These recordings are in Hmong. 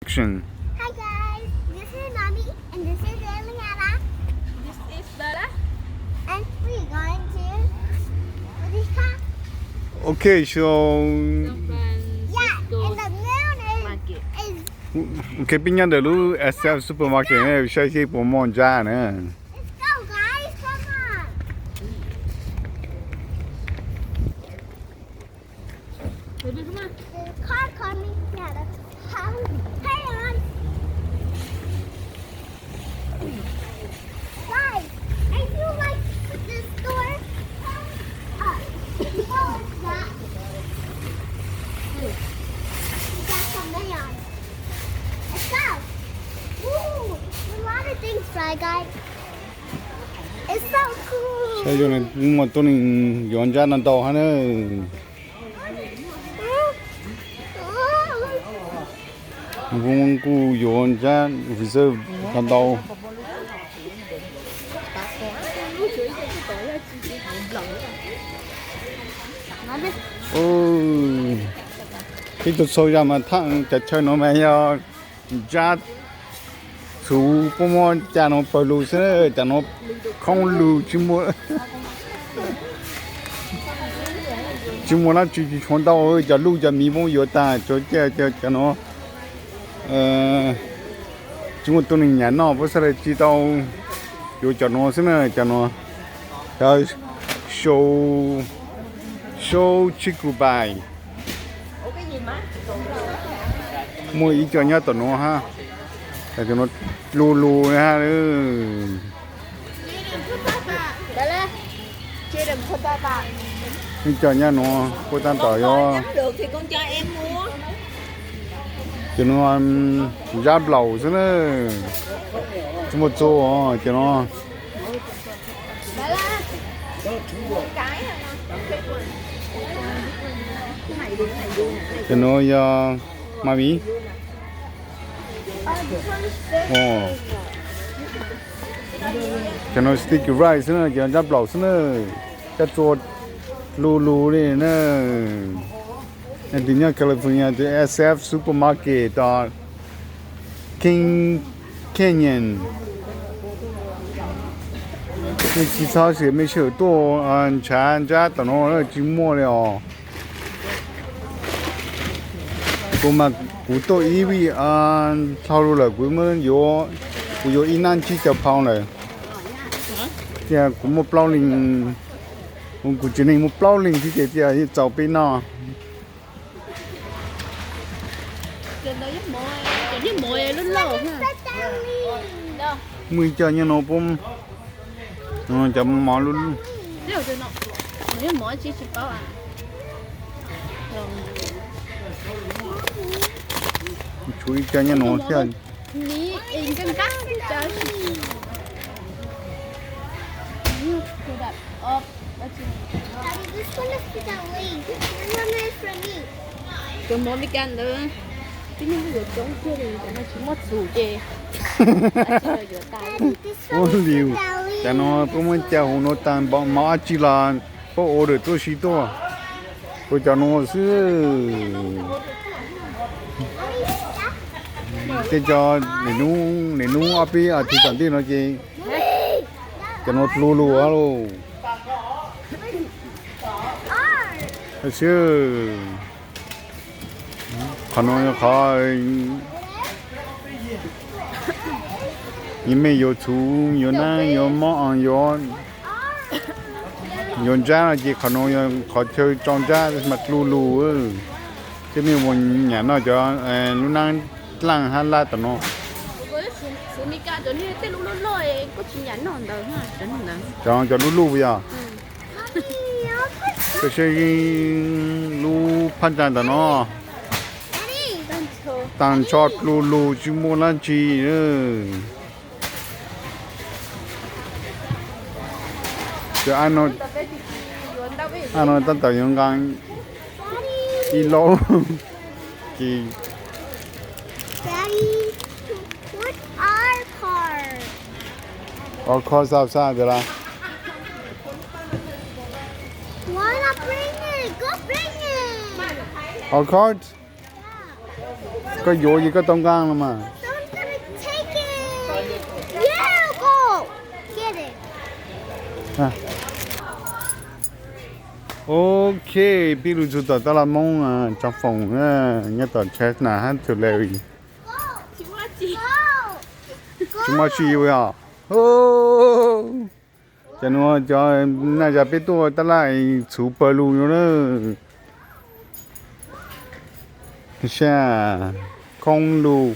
Action. Hi guys, this is Mommy and this is Eliana. This is Bella. And we're going to, what is that? Okay, so San Francisco. Yeah, and the moon is, market. Is okay, peb nyob ntawm lub S F Supermarket ne, saib seb puas muaj ntsab na. Let's go, guys, come on. There's a car coming. Yeah, that's, hang on. Guys, I feel like this store. Uh, what was that? That's a man. Let's go. Ooh, a lot of things, Fry Guy. It's so cool. Saib zoo li muaj tuab neeg yuav ntsab no ntau hab na. Kuv kuj yuav ntsab hwv xwb, qhov ntau. Peb tug txhua yam mas thaj cov chaw no mas yog ntsab txhuv, puab muab caj no pawg lug xwb, cov no khoob lug tsis muaj, tsis muaj dab tsi, tsis tshuav ntau, cov luj cov miv puab yuav tag, tsuas cia cov no tsis muaj tuab neeg nyam noj, puab xav li tsis tau yuav cov no xwb na, cov no. Cov show, show chicken pie. Muaj ib co nyob tom no hab, cov no lu lug hab. Ib co nyob no puab tab tom yuav, cov no ntsab nplaum xwb na, tsis muaj txua cov no. Cov no yog ma mi. Cov no sticky rice xwb na, cov no ntsab nplaum xwb na, cov txua lu lug li na. Tus nyob California tus S F Supermarket tom King Canyon. Nej tsis txhob sim mej sij hawm tuaj ntshav ntsab tom no tsis muaj li os. Kuv mas kuv tuaj ib vij dhau lug lawm, kuv yuav, kuv yuav ib nab tsib caug pound lawm. Tias kuv muaj plaub leeg, kuv tsev neeg muaj plaub leeg thiab ces tias yeej txaus peb noj. Muaj ib co nyob no puab, cov mov lub, tshuav ib co nyob no thiab. Cov mov Meskas ntawd, tib neeg yuav coob tiag li, cov no tsis muaj txhuv ces yuav tas. Ua li, cov no puab muab caj huv no tas, mov dab tsi los puab order tuaj si tuaj. Ua cov no xwb. Tej co, niaj hnub ob peb as thiv tom ntej no ces cov no lu lug lauj. Xwb, qhov no yog qhov yog mej yuav txhuv, yuav nab, yuav mob, yuav, yuav ntsab no ces qhov no yog qhov chaw tso ntsab mas lu lug. Tej mej ua nyam noj cov lub nab dlaaj hab lab tom no. Cov, cov lub luj yog, saib lub phab ntsa ntawm no, taag nrho lu lug tsis muaj dlaab tsi. Cov no tab tom yuav nqaa ib laub. Our cars outside, Bella. Wanna bring it? Go bring it. Our cars? Yeah. So Koj yuav ces koj tau nqaa los mas. Ok, pib lug txug tom tab laj Moob tsoom foom nyob tom Chestnut hab Tulare. Tsis muaj dlej os. Cov nuav cov naj zag peb tuaj tab laj txhuv pawg lug no na. Sab khoob lug.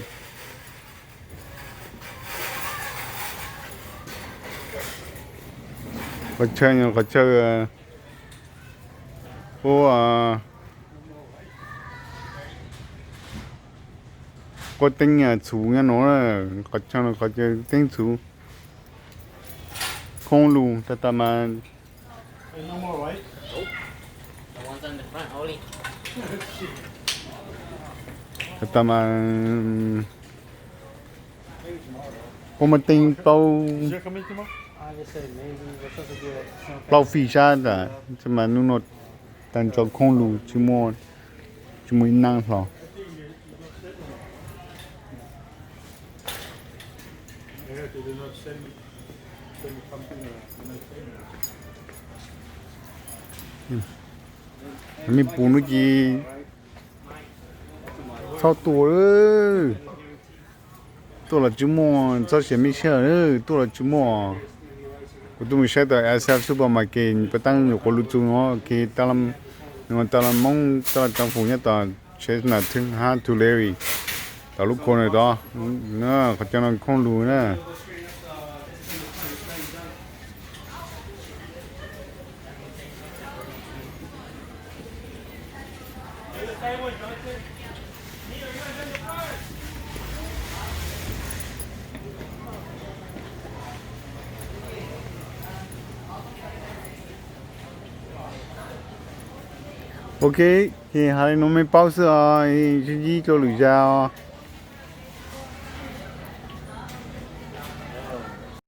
Qhov chaw, qhov chaw ua quaj teeb txhuv nyob nuav, qhov chaw, qhov chaw teeb txhuv, khoob lug. Tag tas mas, tag tas mas quaj muaj teeb plaub, plaub feet sab tas, mas nub nua tag nrho khoob lug tsis muaj, tsis muaj ib naab hlo. Mej pum nuav ces txhob tuaj, tuaj los tsis muaj, txhob sia mej sij hawm, tuaj los tsis muaj. Kuv tuaj mus saib tas S F Supermarket, puas taab nyuam quas lug txug nuav, tab laj Moob, tab laj tsoom foom nyob tom Chestnut hab Tulare, tom lub corner tod, qhov cov no khoob lug na. Ok, ces has le nuav mej paub xwb os, sib ntsib dlua lwm zag os.